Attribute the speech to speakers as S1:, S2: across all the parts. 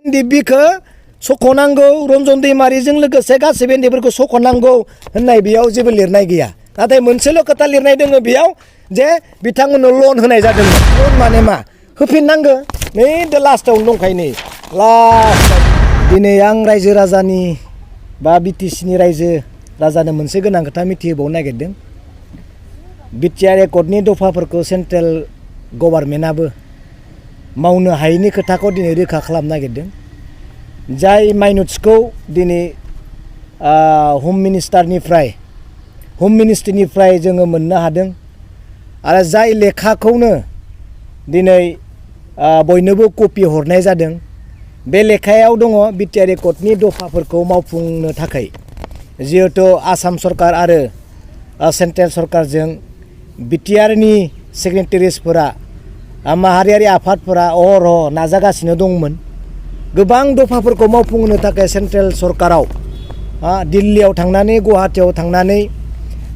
S1: दिब्बिखौ सख'नांगौ रन्जन दैमारिजों लोगोसे गासैबो एनडिफोरखौ सख'नांगौ होननाय बेयाव जेबो लिरनाय गैया नाथाय मोनसेल' खोथा लिरनाय दङ बेयाव जे बिथांमोननो लन होनाय जादोंमोन लन माने मा होफिननांगौ नै दा लास्टआवनो दंखायो नै लास्ट दिनै आं रायजो राजानि बा बिटिसिनि रायजो राजानो मोनसे गोनां खोथा मिथिहोबावनो नागिरदों बिटिआर एकर्डनि दफाफोरखौ सेन्ट्रेल गभर्नमेन्टआबो मावनो हायैनि खोथाखौ दिनै रोखा खालामनो नागिरदों जाय माइनट्सखौ दिनै हम मिनिस्ट्रिनिफ्राय जोङो मोननो हादों आरो जाय लेखाखौनो दिनै बयनोबो कपि हरनाय जादों बे लेखायाव दङ बिटिआर एकर्डनि दफाफोरखौ मावफुंनो थाखाय जिहेतु आसाम सरकार आरो सेन्ट्रेल सरकारजों बिटिआरनि सिगनेटारिसफोरा माहारियारि आफादफोरा अहरह नाजागासिनो दंमोन गोबां दफाफोरखौ मावफुंनो थाखाय सेन्ट्रेल सरकाराव दिल्लीयाव थांनानै गुवाहाटीयाव थांनानै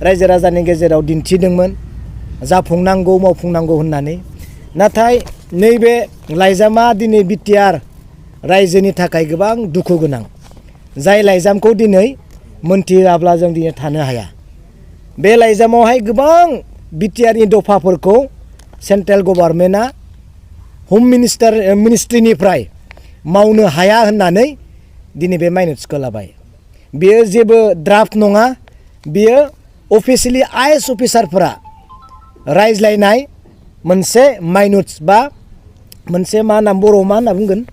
S1: रायजो राजानि गेजेराव दिन्थिदोंमोन जाफुंनांगौ मावफुंनांगौ होननानै नाथाय नैबे लाइजामा दिनै बिटिआर रायजोनि थाखाय गोबां दुखु गोनां जाय लाइजामखौ दिनै मोनथियाब्ला जों दिनै थानो हाया बे लाइजामावहाय गोबां बिटिआरनि दफाफोरखौ सेन्ट्रेल गभर्नमेन्टआ हम मिनिस्ट्रिनिफ्राय मावनो हाया होननानै दिनै बे माइनट्सखौ लाबाय बेयो जेबो ड्राफ्ट नङा बेयो अफिसियेलि आइएएस अफिसारफोरा रायज्लायनाय मोनसे माइनट्स बा मोनसे मा नाम बर'आव मा होनना बुंगोन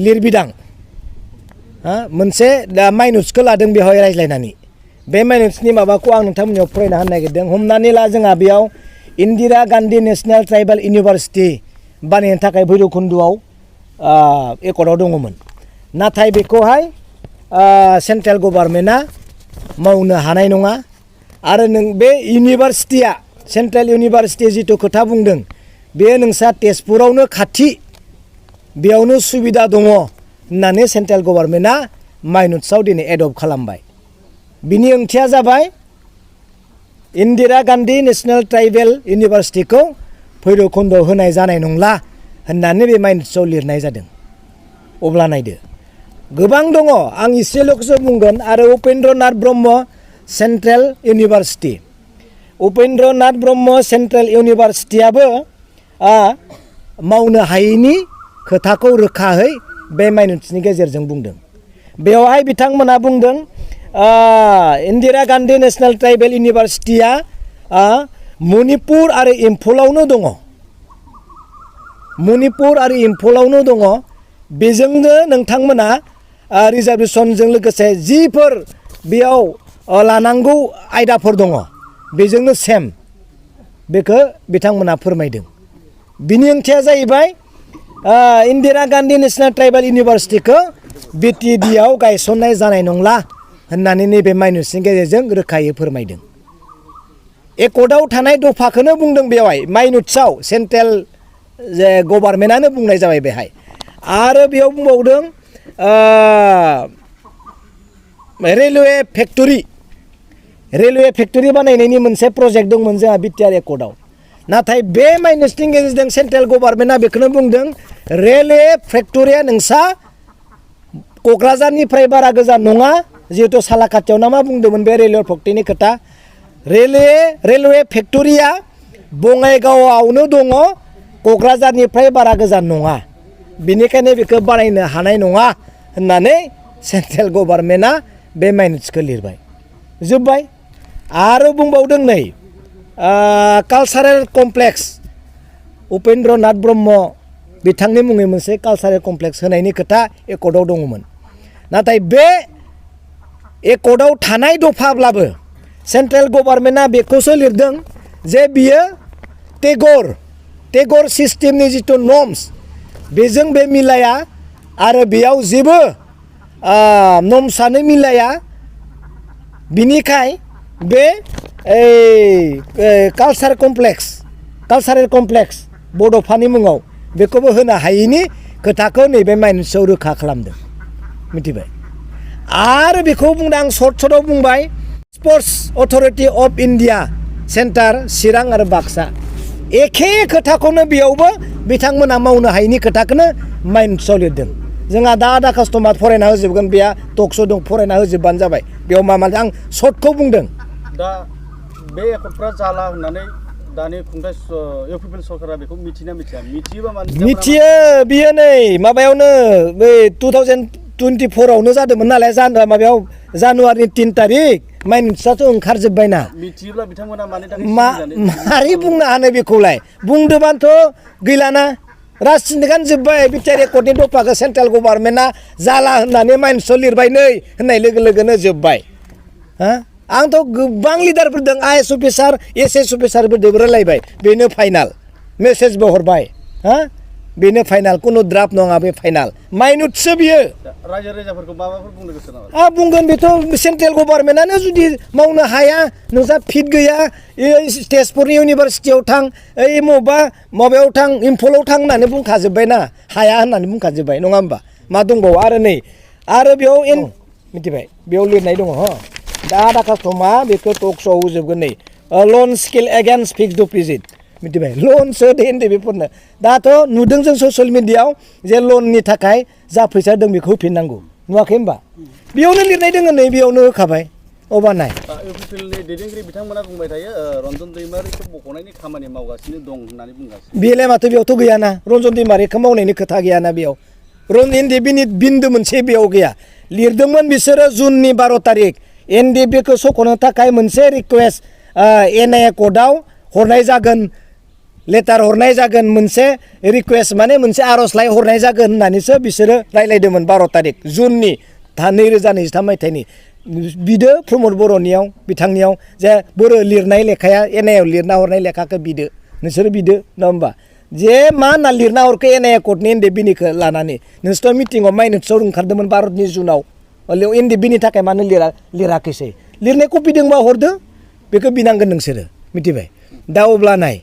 S1: लिरबिदां मोनसे दा माइनट्सखौ लादों बेवहाय रायज्लायनानै बे माइनट्सनि माबाखौ आं नोंथांमोननियाव फरायना होनो नागिरदों हमनानै ला जोंहा बेयाव Indira Gandhi national tribal university बानायनो थाखाय भैरबकुन्द'आव एकर्डआव दङमोन नाथाय बेखौहाय सेन्ट्रेल गभर्नमेन्टआ मावनो हानाय नङा आरो नों बे इउनिभारसिटिया सेन्ट्रेल इउनिभारसिटि जिथु खोथा बुंदों बेयो नोंसा तेजपुरावनो खाथि बेयावनो सुबिदा दङ होननानै सेन्ट्रेल गभर्नमेन्टआ माइनट्सआव दिनै एडप्ट खालामबाय बिनि ओंथिया जाबाय इन्दिरा गान्धी नेशनेल ट्राइबेल इउनिभारसिटिखौ भैरबकुन्द'आव होनाय जानाय नंला होननानै बे माइनट्सआव लिरनाय जादों अब्ला नायदो गोबां दङ आं एसेल'सो बुंगोन आरो Upendranath Brahma central university Upendranath Brahma central इउनिभारसिटियाबो मावनो हायैनि खोथाखौ रोखाहै बे माइनट्सनि गेजेरजों बुंदों बेवहाय बिथांमोना बुंदों इन्दिरा गान्धी नेशनेल ट्राइबेल इउनिभारसिटिया मणिपुर आरो इम्फलावनो दङ मणिपुर आरो इम्फलावनो दङ बेजोंनो नोंथांमोना रिजार्भेसनजों लोगोसे जिफोर बेयाव लानांगौ आयदाफोर दङ बेजोंनो सेम बेखौ बिथांमोना फोरमायदों बिनि ओंथिया जाहैबाय इन्दिरा गान्धी नेशनेल ट्राइबेल इउनिभारसिटिखौ बिटिडिआव गायसननाय जानाय नंला होननानै नैबे माइनट्सनि गेजेरजों रोखायै फोरमायदों एकर्डआव थानाय दफाखौनो बुंदों बेवहाय माइनट्सआव सेन्ट्रेल गभर्नमेन्टआनो बुंनाय जाबाय बेहाय आरो बेयाव बुंबावदों रेलवे फेक्टरि बानायनायनि मोनसे प्रजेक्ट दंमोन जोंहा बिटिआर एकर्डआव नाथाय बे माइनट्सनि गेजेरजों सेन्ट्रेल गभर्नमेन्टआ बेखौनो बुंदों रेलवे फेक्टरिया नोंसा क'क्राझारनिफ्राय बारा गोजान नङा जिहेतु सालाकाटियाव ना मा बुंदोंमोन बे रेलवे फेक्टरिनि खोथा रेलवे फेक्टरिया बङाइगावआवनो दङ क'क्राझारनिफ्राय बारा गोजान नङा बेनिखायनो बेखौ बानायनो हानाय नङा होननानै सेन्ट्रेल गभर्नमेन्टआ बे माइनट्सखौ लिरबाय जोब्बाय आरो बुंबावदों नै कालचारेल कमप्लेक्स उपेन्द्रनाथ ब्रह्म बिथांनि मुङै मोनसे कालचारेल कमप्लेक्स होनायनि खोथा एकर्डआव दङमोन नाथाय बे एकर्डआव थानाय दफाब्लाबो सेन्ट्रेल गभर्नमेन्टआ बेखौसो लिरदों जे बियो टेगर सिस्टेमनि जिथु नर्म्स बेजों बे मिलाया आरो बेयाव जेबो नर्म्सआनो मिलाया बिनिखाय बे कालचारेल कमप्लेक्स बड'फानि मुङाव बेखौबो होनो हायैनि खोथाखौ नैबे माइनट्सआव रोखा खालामदों मिथिबाय आरो बेखौ बुंदों आं सर्टआव बुंबाय sports authority of India centre चिरां आरो बाक्सा एखे खोथाखौनो बेयावबो बिथांमोना मावनो हायैनि खोथाखौनो माइनसाव लिरदों जोंहा दा आधा कास्टमार फरायना होजोबगोन बेया टकस' दं फरायना होजोबबानो जाबाय बेयाव मा आं सर्टखौ बुंदों
S2: दा बे एकर्डफ्रा जाला होननानै दानि खुंथाय इउपिपिएल सरकारा बेखौ मिथिना मिथिया मिथियोबा माने
S1: मिथियो बियो नै माबायावनो बै 2024 आवनो जादोंमोन नालाय माबायाव जानुवारि 3 तारिख माइनसाथ' ओंखारजोब्बायना
S2: मिथियोब्ला बिथांमोना मानि थाखाय
S1: मारै बुंनो हानो बेखौलाय बुंदोंबानोथ' गैलाना राजनिकानो जोब्बाय बिटिआर एकर्डनि दफाखौ सेन्ट्रेल गभर्नमेन्टआ जाला होननानै माइनसाव लिरबाय नै होननाय लोगो लोगोनो जोब्बाय हा आंथ' गोबां लिडारफोरदों आइएस अफिसार एस'स अफिसारफोरदोंबो रायलायबाय बेनो फाइनाल मेसेजबो हरबाय हा बेनो फाइनाल कुनु ड्राफ्ट नङा बे फाइनाल माइनुटसो बियो
S2: रायजो राजाफोरखौ माबाफोर बुंनो गोसो नामा
S1: बुंगोन बेथ' सेन्ट्रेल गभर्नमेन्टआनो जुदि मावनो हाया नोंसा फिट गैया तेजपुरनि इउनिभारसिटियाव थां ओइ माबायाव थां इम्फलाव थां होननानै बुंखाजोब्बायना हाया होननानै बुंखाजोब्बाय नङा होमबा मा दंबावो आरो नै आरो बेयाव मिथिबाय बेयाव लिरनाय दङ दा आधा कास्टमा बेखौ टकस'आव होजोबगोन नै लन स्केल एगेन्स्ट फिक्स डिप'जिट मिथिबाय लनसो होन्दों बेफोरनो दाथ' नुदों जों ससियेल मिडियायाव जे लननि थाखाय जा फैसा दं बेखौ होफिननांगौ नुवाखै होमबा बेयावनो लिरनाय दङ नै बेयावनो होखाबाय अबा नाय
S2: इउपिपिएलनि दैदेनगिरि बिथांमोना बुंबाय थायो रन्जन दैमारिखौ बख'नायनि खामानि मावगासिनो दं होननानै बुंगासिनो
S1: बेलाय माथो बेयावथ' गैयाना रन्जन दैमारिखौ मावनायनि खोथा गैयाना बेयाव एनडिएफबिनि बिन्दो मोनसे बेयाव गैया लिरदोंमोन बिसोरो जुननि 12 तारिख एनडिएफबिखौ सख'नो थाखाय मोनसे रिकुवेस्ट एनआइए कर्टआव हरनाय जागोन लेटार हरनाय जागोन मोनसे रिकुवेस्ट माने मोनसे आर'जलाइ हरनाय जागोन होननानैसो बिसोरो रायलायदोंमोन 12 तारिख जुननि 2023 मायथाइनि बिदो प्रमद बर'नियाव बिथांनियाव जे बर' लिरनाय लेखाया एनआइएआव लिरना हरनाय लेखाखौ बिदो नोंसोरो बिदो नङा होमबा जे मा होनना लिरना हरखो एनआइए कर्टनि एनडिएफबिनिखौ लानानै नोंसोरथ' मिटिङाव माइनसाव ओंखारदोंमोन भारतनि जुनाव एनडिएफबिनि थाखाय मानो लिराखैसै लिरनाय कपि दंबा हरदो बेखौ बिनांगोन नोंसोरो मिथिबाय दा अब्ला नाय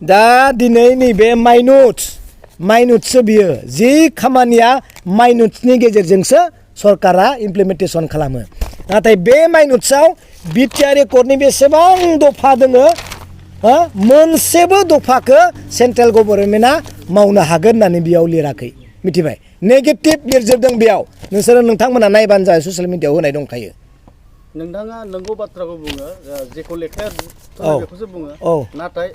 S1: दा दिनै नैबे माइनुटसो बियो जि खामानिया माइनुटसनि गेजेरजोंसो सरकारा इमप्लिमेन्टेसन खालामो नाथाय बे माइनुटसआव बिटिआर एकर्डनि बेसेबां दफा दोङो मोनसेबो दफाखौ सेन्ट्रेल गभर्नमेन्टआ मावनो हागोन होननानै बेयाव लिराखै मिथिबाय नेगेटिभ लिरजोबदों बेयाव नोंथांमोना नायबानो जायो ससियेल मिडियायाव होनाय दंखायो
S2: नोंथाङा नंगौ बाथ्राखौ बुङो जेखौ लेखाया बेखौसो बुङो नाथाय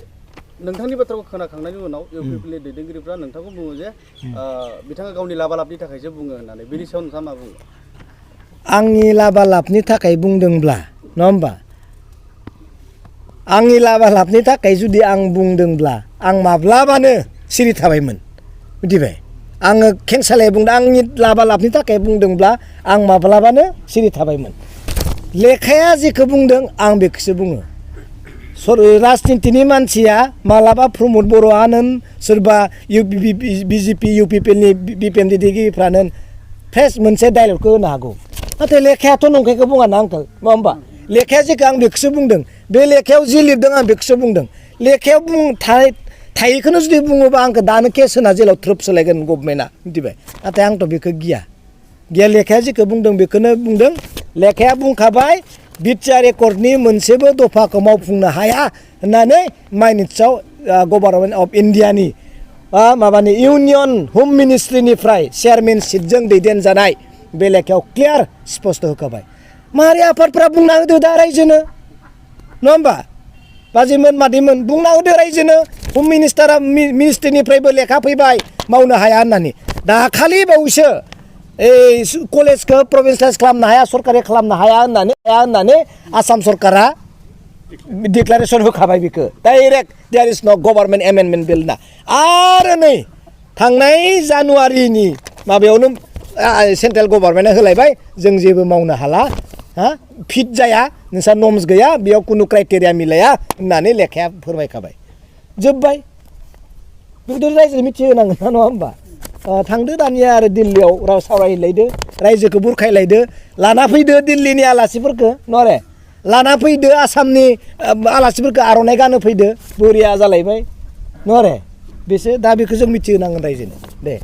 S2: नोंथांनि बाथ्राखौ खोनाखांनायनि उनाव इउपिपिएलनि दैदेनगिरिफ्रा नोंथांखौ बुङो जे बिथाङा गावनि लाबालाबनि थाखायसो बुङो होननानै बेनि सायाव नोंथाङा मा बुङो
S1: आंनि लाबालाबनि थाखाय बुंदोंब्ला नङा होमबा आंनि लाबालाबनि थाखाय जुदि आं बुंदोंब्ला आं माब्लाबानो सिरि थाबायमोन मिथिबाय आङो खेंसालाय बुंदों आंनि लाबालाबनि थाखाय बुंदोंब्ला आं माब्लाबानो सिरि थाबायमोन लेखाया जेखौ बुंदों आं बेखौसो बुङो राजनितिनि मानसिया मालाबा प्रमद बर'आनो सोरबा बिजेपि इउपिपिएलनि बिपिएम दैदेनगिरिफ्रानो फ्रेस मोनसे डायलगखौ होनो हागौ नाथाय लेखायाथ' नंखायखौ बुङा ना आंखौ नङा होमबा लेखाया जेखौ आं बेखौसो बुंदों बे लेखायाव जि लिरदों आं बेखौसो बुंदों लेखायाव थायैखौनो जुदि बुङोबा आंखौ दानो केस होना जेलाव थ्रोब सोलायगोन गभर्नमेन्टआ मिथिबाय नाथाय आंथ' बेखौ गिया लेखाया जेखौ बुंदों बेखौनो बुंदों लेखाया बुंखाबाय बिटिआर एकर्डनि मोनसेबो दफाखौ मावफुंनो हाया होननानै माइनुटसआव गभर्नमेन्ट अफ इन्डियानि माबानि इउनियन हम मिनिस्ट्रिनिफ्राय चेयारमेनशिपजों दैदेनजानाय बे लेखायाव क्लियार स्पष्ट होखाबाय माहारि आफादफ्रा बुंना होदो दा रायजोनो नङा होमबा बाजैमोन मादैमोन बुंना होदो रायजोनो हम मिनिस्ट्रिनिफ्रायबो लेखा फैबाय मावनो हाया होननानै दाखालि बावैसो कलेजखौ प्रभिन्सियेलाइज खालामनो हाया सरकारि खालामनो हाया होननानै आसाम सरकारा डिक्लारेसन होखाबाय बेखौ डाइरेक्ट देयार इज नो गभर्नमेन्ट एमेन्डमेन्ट बिल ना आरो नै थांनाय जानुवारिनि माबायावनो सेन्ट्रेल गभर्नमेन्टआ होलायबाय जों जेबो मावनो हाला फिट जाया नोंसा नर्म्स गैया बेयाव खुनु क्राइटेरिया मिलाया होननानै लेखाया फोरमायखाबाय जोब्बाय बेखौथ' रायजोनो मिथिहोनांगोन ना नङा होमबा थांदो दानिया आरो दिल्लीयाव राव सावरायलायदो रायजोखौ बुरखायलायदो लाना फैदो दिल्लीनि आलासिफोरखौ नरे लाना फैदो आसामनि आलासिफोरखौ आर'नाइ गानो फैदो बरिया जालायबाय नरे बेसो दा बेखौ जों मिथिहोनांगोन रायजोनो दे